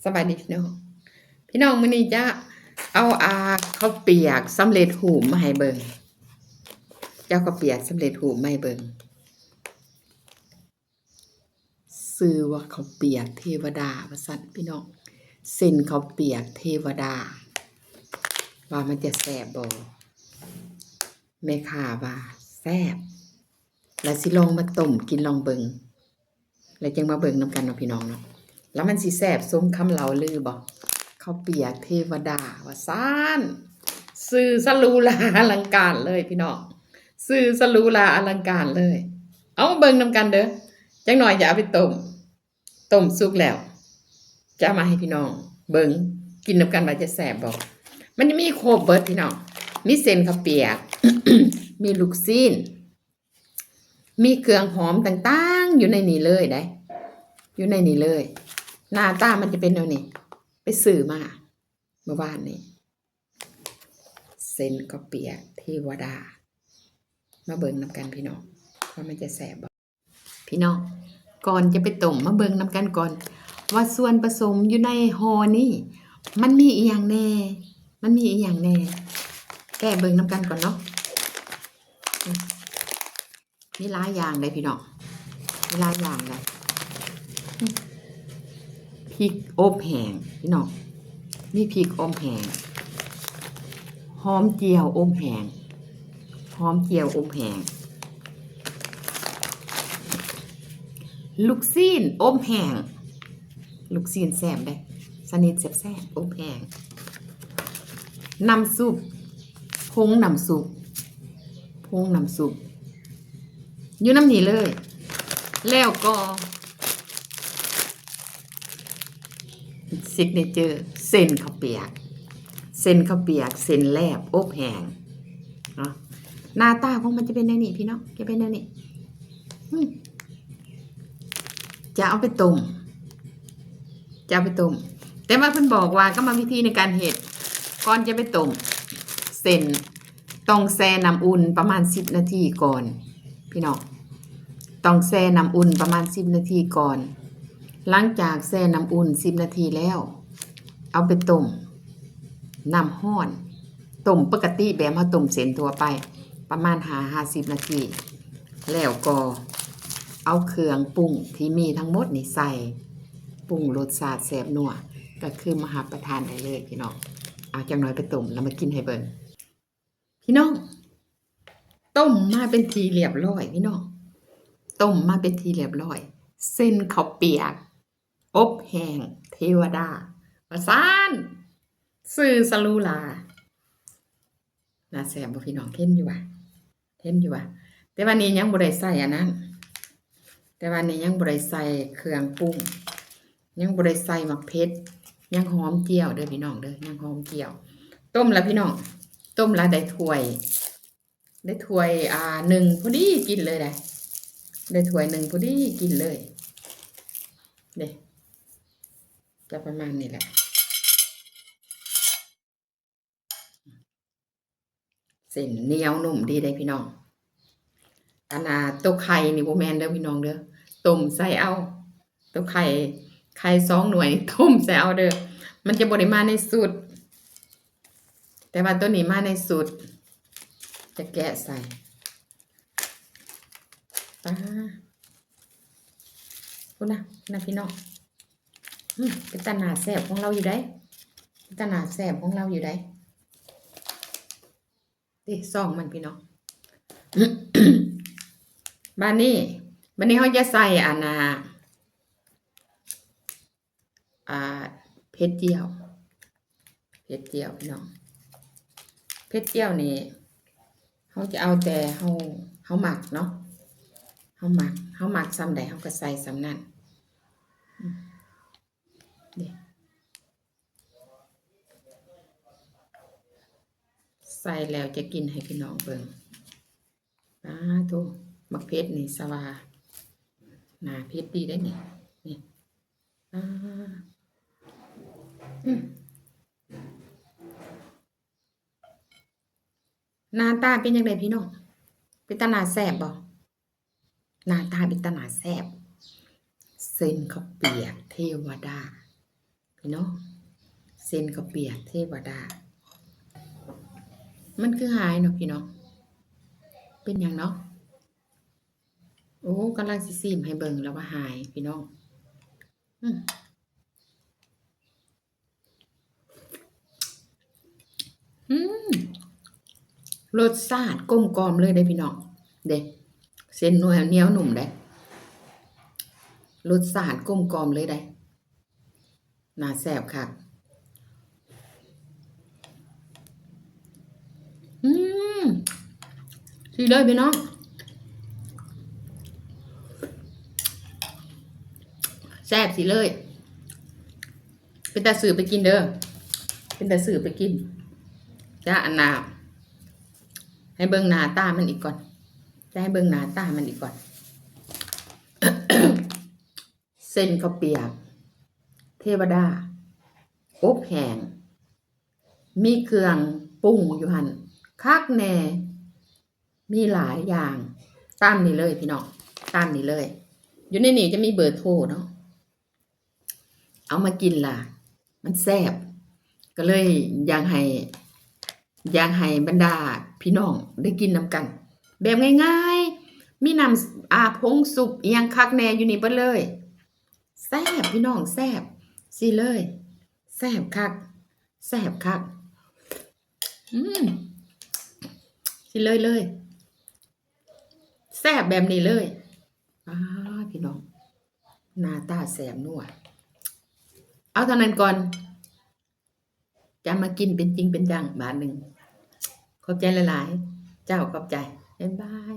ສະບາຍດີພີ່ນ້ອງ. ພີ່ນ້ອງ ມື້ນີ້ຈະເອົາ ອ່າ ເຂົ້າປຽກສຳເລັດຮູບມາໃຫ້ເບິ່ງ. ຈະເອົາເຂົ້າປຽກສຳເລັດຮູບມາໃຫ້ເບິ່ງ. ຊື່ວ່າເຂົ້າປຽກເທວະດາວ່າຊັ້ນພີ່ນ້ອງ. ເສັ້ນເຂົ້າປຽກເທວະດາ ວ່າມັນຈະແຊບບໍ່? ແມ່ຄ້າວ່າແຊບ. ລະຊິລອງມາຕົ້ມກິນລອງເບິ່ງ ແລ້ວຈຶ່ງມາເບິ່ງນຳກັນເນາະພີ່ນ້ອງເນາະ ລະມັນຊິແຊບສົມຄຳເລົ່າລືບໍ່? ເຂົ້າປຽກເທວະດາວ່າຊັ້ນ. ຊື່ສະຫຼູຫຼາອະລັງການເລີຍພີ່ນ້ອງ ຊື່ສະຫຼູຫຼາອະລັງການເລີຍ. ເອົາມາເບິ່ງນຳກັນເດີ ຈັກໜ່ອຍຈະເອົາໄປຕົ້ມ. ຕົ້ມສຸກແລ້ວ ຈະເອົາມາໃຫ້ພີ່ນ້ອງເບິ່ງ ກິນນຳກັນວ່າຈະແຊບບໍ່. ມັນຈະມີຄົບເບິດພີ່ນ້ອງ ມີເສັ້ນເຂົ້າປຽກ ມີລູກຊີ້ນ ມີເຄື່ອງຫອມຕ່າງໆ ຢູ່ໃນນີ້ເລີຍເດ້ ຢູ່ໃນນີ້ເລີຍ. ໜ້າຕາມັນຈະເປັນແນວນີ້ ໄປຊື້ມາມື້ວານນີ້. ເສັ້ນເຂົ້າປຽກເທວະດາ ມາເບິ່ງນຳກັນພີ່ນ້ອງ ວ່າມັນຈະແຊບບໍ່. ພີ່ນ້ອງ ກ່ອນຈະໄປຕົ້ມ ມາເບິ່ງນຳກັນກ່ອນ ວ່າສ່ວນປະສົມຢູ່ໃນຫໍ່ນີ້ ມັນມີອີ່ຫຍັງແດ່ ມັນມີອີ່ຫຍັງແດ່. ແກະເບິ່ງນຳກັນກ່ອນເນາະ. ມີຫຼາຍຢ່າງເດ້ພີ່ນ້ອງ ມີຫຼາຍຢ່າງເດ້. ພິກອົບແຫ້ງພີ່ນ້ອງ ມີພິກອົບແຫ້ງ ຫອມຈຽວອົບແຫ້ງ ຫອມຈຽວອົບແຫ້ງ ລູກຊີ້ນອົບແຫ້ງ ລູກຊີ້ນແຊບເດ້ ຊະນິດແຊບໆ ອົບແຫ້ງ. ນ້ຳຊຸບ ຜົງນ້ຳຊຸບ ຜົງນ້ຳຊຸບ ຢູ່ນຳນີ້ເລີຍ. ແລ້ວກໍຊິກເນເຈີ ເສັ້ນເຂົ້າປຽກ ເສັ້ນເຂົ້າປຽກ ເສັ້ນແລບອົບແຫ້ງເນາະ. ໜ້າຕາຂອງມັນຈະເປັນແນວນີ້ພີ່ນ້ອງ ຈະເປັນແນວນີ້. ອືມ ຈະເອົາໄປຕົ້ມ ຈະເອົາໄປຕົ້ມ ແຕ່ວ່າເພິ່ນບອກວ່າ ກຳມະວິທີໃນການເຮັດ ກ່ອນຈະໄປຕົ້ມເສັ້ນ ຕ້ອງແຊ່ນ້ຳອຸ່ນປະມານສິບນາທີກ່ອນພີ່ນ້ອງ ຕ້ອງແຊ່ນ້ຳອຸ່ນປະມານສິບນາທີກ່ອນ. ຫຼັງຈາກແຊ່ນ້ຳອຸ່ນສິບນາທີແລ້ວ ເອົາໄປຕົ້ມນ້ຳຮ້ອນ ຕົ້ມປົກກະຕິແບບເຮົາຕົ້ມເສັ້ນທົ່ວໄປ ປະມານຫ້າຫາສິບນາທີ ແລ້ວກໍເອົາເຄື່ອງປຸງທີ່ມີທັງໝົດນີ້ໃສ່ ປຸງລົດຊາດແຊບນົວ ກໍຄືມາຮັບປະທານໄດ້ເລີຍພີ່ນ້ອງ. ເອົາ ຈັກໜ້ອຍໄປຕົ້ມແລ້ວມາກິນໃຫ້ເບິ່ງ. ພີ່ນ້ອງ ຕົ້ມມາເປັນທີ່ລຽບຮ້ອຍພີ່ນ້ອງ ຕົ້ມມາເປັນທີ່ລຽບຮ້ອຍ ເສັ້ນເຂົ້າປຽກອົບແຫ້ງເທວະດາວ່າຊັ້ນ ຊື່ສະຫຼູຫຼາ. ໜ້າແຊບບໍ່ພີ່ນ້ອງ ເຫັນຢູ່ຫວາ ເຫັນຢູ່ຫວາ? ແຕ່ວ່ານີ້ຍັງບໍ່ໄດ້ໃສ່ອັນນັ້ນ ແຕ່ວ່ານີ້ຍັງບໍ່ໄດ້ໃສ່ເຄື່ອງປຸງ ຍັງບໍ່ໄດ້ໃສ່ໝາກເຜັດ ຍັງຫອມຈຽວເດີພີ່ນ້ອງເດີ ຍັງຫອມຈຽວ. ຕົ້ມລະພີ່ນ້ອງ ຕົ້ມລະໄດ້ຖ້ວຍ ໄດ້ຖ້ວຍ ອ່າ ໜຶ່ງພໍດີກິນເລີຍໄດ໋ ໄດ້ຖ້ວຍໜຶ່ງພໍດີກິນເລີຍເດ້ ຈະປະມານນີ້ແຫຼະ. ເສັ້ນໜຽວນຸ້ມດີເດ້ພີ່ນ້ອງ. ອັນນ່າ ໂຕໄຂ່ນີ້ບໍ່ແມ່ນເດີພີ່ນ້ອງເດີ ຕົ້ມໃສ່ເອົາ. ໂຕໄຂ່ ໄຂ່ສອງໜ່ວຍນີ້ຕົ້ມໃສ່ເອົາເດີ ມັນຈະບໍ່ໄດ້ມາໃນຊຸດ ແຕ່ວ່າໂຕນີ້ມາໃນຊຸດ ຈະແກະໃສ່. ປາ ພຸ້ນນະ ພຸ້ນນະພີ່ນ້ອງ. ອືມ ເປັນຕາໜ້າແຊບຂອງລາວຢູ່ໃດ໋ ເປັນຕາໜ້າແຊບຂອງລາວຢູ່ໃດ໋. ນີ້ຊອງມັນພີ່ນ້ອງ. ບາດນີ້ ບາດນີ້ເຮົາຈະໃສ່ອັນນ່າ ອ່າ ເຜັດຈຽວ ເຜັດຈຽວພີ່ນ້ອງ. ເຜັດຈຽວນີ້ ເຮົາຈະເອົາແຕ່ເຮົາ ເຮົາມັກເນາະ ເຮົາມັກ ເຮົາມັກສ່ຳໃດເຮົາກໍໃສ່ສ່ຳນັ້ນ. ອືມ ນີ້ ໃສ່ແລ້ວຈະກິນໃຫ້ພີ່ນ້ອງເບິ່ງ. ປາໂທ້ ໝາກເຜັດນີ້ສະຫວ່າ ໜ້າເຜັດດີເດ້ນີ້ ນີ້ ປາ ອືມ. ໜ້າຕາເປັນຈັ່ງໃດພີ່ນ້ອງ? ເປັນຕາໜ້າແຊບບໍ່? ໜ້າຕາເປັນຕາໜ້າແຊບ. ເສັ້ນເຂົ້າປຽກເທວະດາ ພີ່ນ້ອງ ເສັ້ນເຂົ້າປຽກເທວະດາ ມັນຄືຫາຍເນາະພີ່ນ້ອງ ເປັນຫຍັງເນາະ? ໂອ້ ກຳລັງຊິຊີມໃຫ້ເບິ່ງລະວ່າຫາຍພີ່ນ້ອງ ອືມ ອືມ ລົດຊາດກົມກ່ອມເລີຍເດ້ພີ່ນ້ອງ ເດ້ ເສັ້ນໜຽວໜຸ່ມເດ້ ລົດຊາດກົມກ່ອມເລີຍເດ້. ໜ້າແຊບຄັກ ອືມ ຊິເລີຍພີ່ນ້ອງ ແຊບຊິເລີຍ ເປັນຕາຊື້ໄປກິນເດີ ເປັນຕາຊື້ໄປກິນ ຈະ ອັນນ່າ ໃຫ້ເບິ່ງໜ້າຕາມັນອີກກ່ອນ ຈະໃຫ້ເບິ່ງໜ້າຕາມັນອີກກ່ອນ. ເສັ້ນເຂົ້າປຽກເທວະດາ ອົບແຫ້ງ ມີເຄື່ອງປຸງຢູ່ຫັ້ນຄັກແນ່ ມີຫຼາຍຢ່າງ ຕາມນີ້ເລີຍພີ່ນ້ອງ ຕາມນີ້ເລີຍ ຢູ່ໃນນີ້ຈະມີເບີໂທເນາະ ເອົາມາກິນລະ ມັນແຊບ ກໍເລີຍຢາກໃຫ້ ຢາກໃຫ້ບັນດາພີ່ນ້ອງໄດ້ກິນນຳກັນ ແບບງ່າຍໆ ມີນ້ຳ ອາ ຜົງຊຸບອີ່ຫຍັງຄັກແນ່ຢູ່ນີ້ເບິດເລີຍ ແຊບພີ່ນ້ອງ ແຊບ ຊິເລີຍ ແຊບຄັກ ແຊບຄັກ ອືມ ຊິເລີຍເລີຍ ແຊບແບບນີ້ເລີຍ ປາດ ພີ່ນ້ອງ ໜ້າຕາແຊບນົວ ເອົາເທົ່ານັ້ນກ່ອນ ຈະມາກິນເປັນຈິງເປັນຈັງບາດໜຶ່ງ ຂອບໃຈຫຼາຍໆ ເຈົ້າ ຂອບໃຈ ບາຍບາຍ.